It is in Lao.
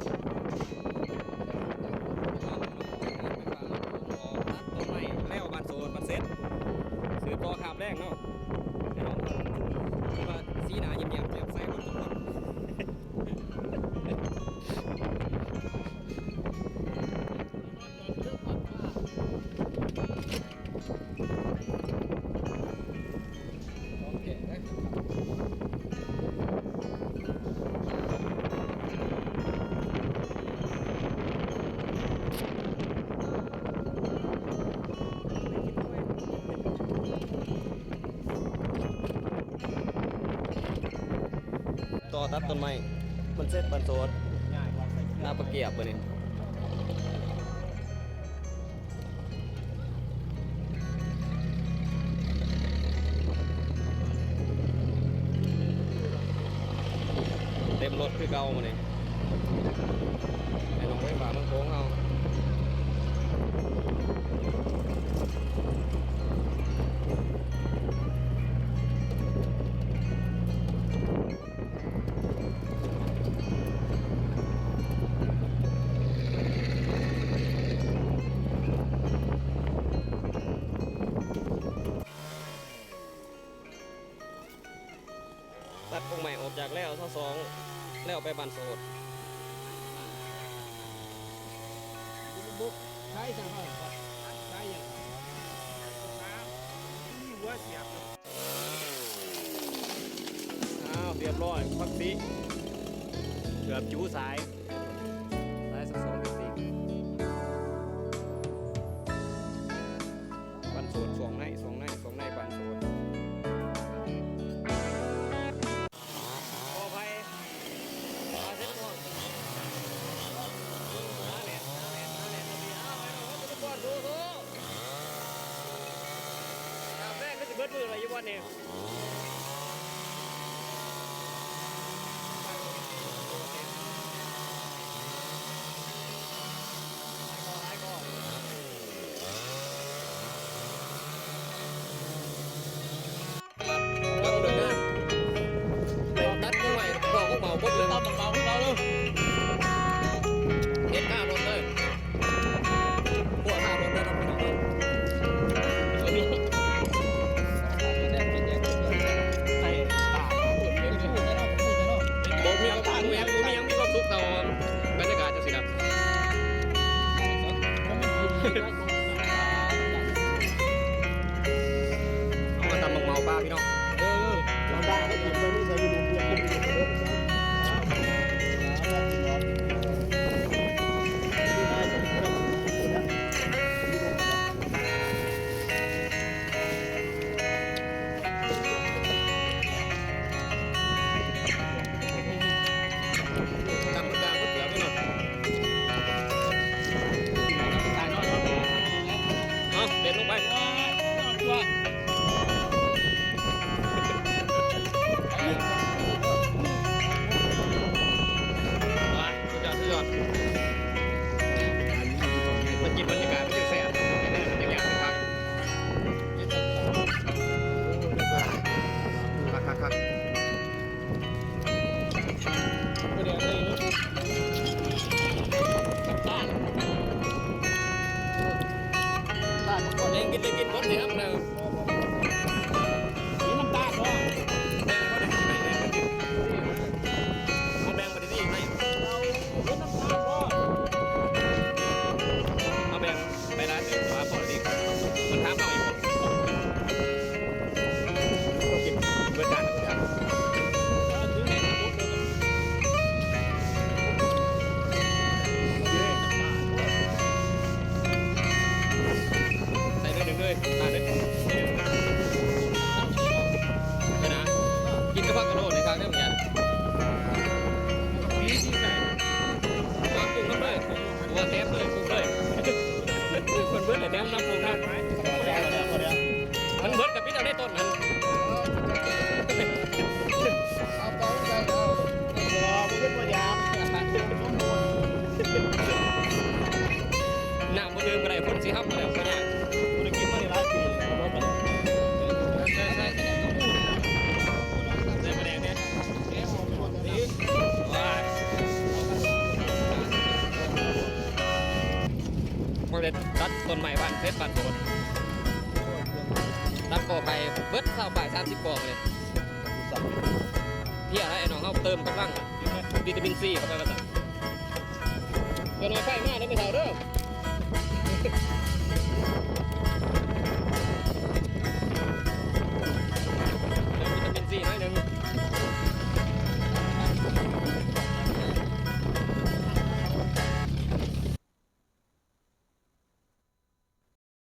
ຕັດຕົ້ນໄມ້ແລ້ວບ້ານໂສດ ບ້ານເສັດ ສືບຕໍ່ຄາບແລງເນາະ ພີ່ນ້ອງ. ເຫັນວ່າສີໜ້າຍິ້ມແຍ້ມແຈ່ມໃສໝົດທຸກຄົນ. ຕໍ່ຕັດຕົ້ນໄມ້ ມັນເສັດບ້ານໂສດ ໜ້າປາກກຽບບາດນີ້ ເຕັມລົດຄືເກົ່າມື້ນີ້ ແມ່ນ້ອງໄຟຟ້າເມືອງໂຂງເຮົາ. ຕັດກົກໄມ້ອອກຈາກແລ້ວຊາວສອງ ແລ້ວໄປບ້ານໂສດ. ໃຊ້ຫຍັງ ໃຊ້ຫຍັງ ມີຫົວສຽບ. ອ້າວ ຮຽບຮ້ອຍ ພັກສີ ເກືອບຈູສາຍ ສາຍສອງພັກສີ ບ້ານໂສດ ຊ່ວງໃນ ຊ່ວງໃນ ຊ່ວງໃນບ້ານໂສດ. ຂໍອະໄພ ມາເຊັດກ່ອນ ໜາແໜ້ນ ໜາແໜ້ນ ໜາແໜ້ນ ເອົາ ໄປເນາະ ເອົາ ອຸປະກອນ ໂອ້ໂຫ ແມ່ນຄືຊິເບິດມື້ລະຢູ່ວັດນີ້. ກຳລັງເດີນທາງ ໄປຕັດກົກໄມ້ ພວກກົກເໝົາກົກເຫຼືອງ ຕັດກົກເໝົາຄືເກົ່າເດີ ເຮັດຄ່າລົດເລີຍ ພວກຄ່າລົດເດີ ພີ່ນ້ອງເອີຍ ບໍ່ມີຫຍັງ ບໍ່ມີຫຍັງ ມີຄວາມສຸກເທົ່າບັນຍາກາດຈັ່ງຊີ້ນະ. ເອົາມາຕຳບັກເໝົາປາພີ່ນ້ອງ ເອີ ເອີ ເອົາປາໄປກິນ ໄປມື້ໃສຢູ່ໂຮງຮຽນ ເອົາ ເດັດລົງໄປ ສຸດຍອດ ສຸດຍອດ ມາກິນບັນຍາກາດມັນຈັ່ງແຊບ ມັນຈັ່ງຢາກຄັກ ຄັກໆໆ. ປາແດກໄດ້ຢູ່ ນ້ຳຕານ ນ້ຳຕານ ເອງກິນໄດ້ກິນໝົດຊິນຳເດີ ມີນ້ຳຕານບໍ່ ແບ່ງເຂົາໄດ້ກິນໄດ້ ເອົາແບ່ງໄປໄດ້ອີກໄດ້ ເອົານ້ຳຕານບໍ່ ເອົາແບ່ງ ໄປຮ້ານອື່ນ ແຕ່ວ່າພໍດີ ມັນຖາມເຮົາອີກບໍ່ ເຮົາກິນເບິດຈານແລ້ວ ໃສ່ໜ້ອຍໜຶ່ງເລີຍ ອ່າ ເດັດ ເດັດ ເຮັດຕັດຕົ້ນໄມ້ບ້ານເພັດບ້ານໂພດ ຕັດກໍໄຜ່ເບິດຊາວປາຍສາມສິບກອງເລີຍ. ເພຍແລ້ວ ໄອ້ນ້ອງເຮົາເຕີມກຳລັງວິຕາມິນຊີເຂົ້າໄປວ່າຊັ້ນ. ເພື່ອໜ້ອຍໄຟມາເດີແມ່ເຖົ້າເດີ.